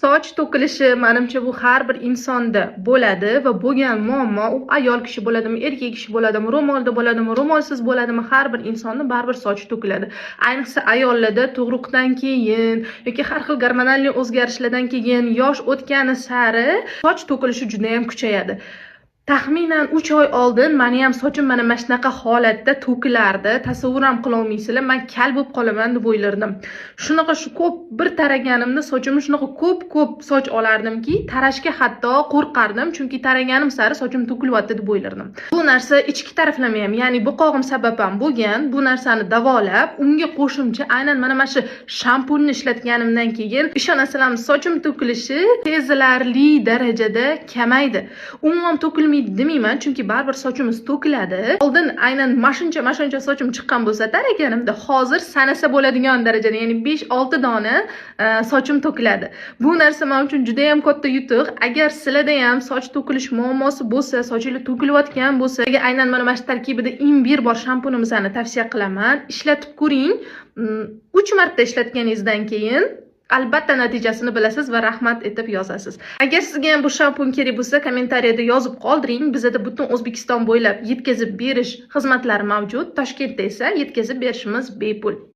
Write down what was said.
Soch to'kilishi, manimcha, bu har bir insonda bo'ladi va bo'lgan muammo. U ayol kishi bo'ladimi, erkak kishi bo'ladimi, ro'molda bo'ladimi, ro'molsiz bo'ladimi, har bir insonni baribir sochi to'kiladi. Ayniqsa ayollarda tug'ruqdan keyin yoki har xil gormonal o'zgarishlardan keyin, yosh o'tgani sari soch to'kilishi juda ham kuchayadi. Taxminan 3 oy oldin mani ham sochim mana shunaqa holatda to'kilardi. Tasavvur ham qilolmaysizlar, man kal bo'lib qolaman deb o'ylardim. Shunaqa shu ko'p, bir taraganimda sochimni shunaqa ko'p ko'p soch olardimki, tarashga hatto qo'rqardim, chunki taraganim sari sochim to'kilyapti deb o'ylardim. Bu narsa ichki taraflama ham, ya'ni bo'qog'im sabab ham bo'lgan. Bu narsani davolab, unga qo'shimcha aynan mana shu shampunni ishlatganimdan keyin, ishonasizlarmi, sochim to'kilishi sezilarli darajada kamaydi. Umuman to'kilmaydi demayman, chunki baribir sochimiz to'kiladi. Oldin aynan mashuncha sochim chiqqan bo'lsa taraganimda, hozir sanasa bo'ladigan darajada, ya'ni 5-6 dona sochim to'kiladi. Bu narsa men uchun juda ham katta yutuq. Agar sizlarda ham soch to'kilish muammosi bo'lsa, sochinglar to'kilayotgan bo'lsa, agar aynan mana shu tarkibida imbir bor shampunimizni tavsiya qilaman. Ishlatib ko'ring. 3 marta ishlatganingizdan keyin albatta natijasini bilasiz va rahmat etib yozasiz. Agar sizga ham bu shampun kerak bo'lsa, kommentariyada yozib qoldiring. Bizada butun O'zbekiston bo'ylab yetkazib berish xizmatlari mavjud. Toshkentda esa yetkazib berishimiz bepul.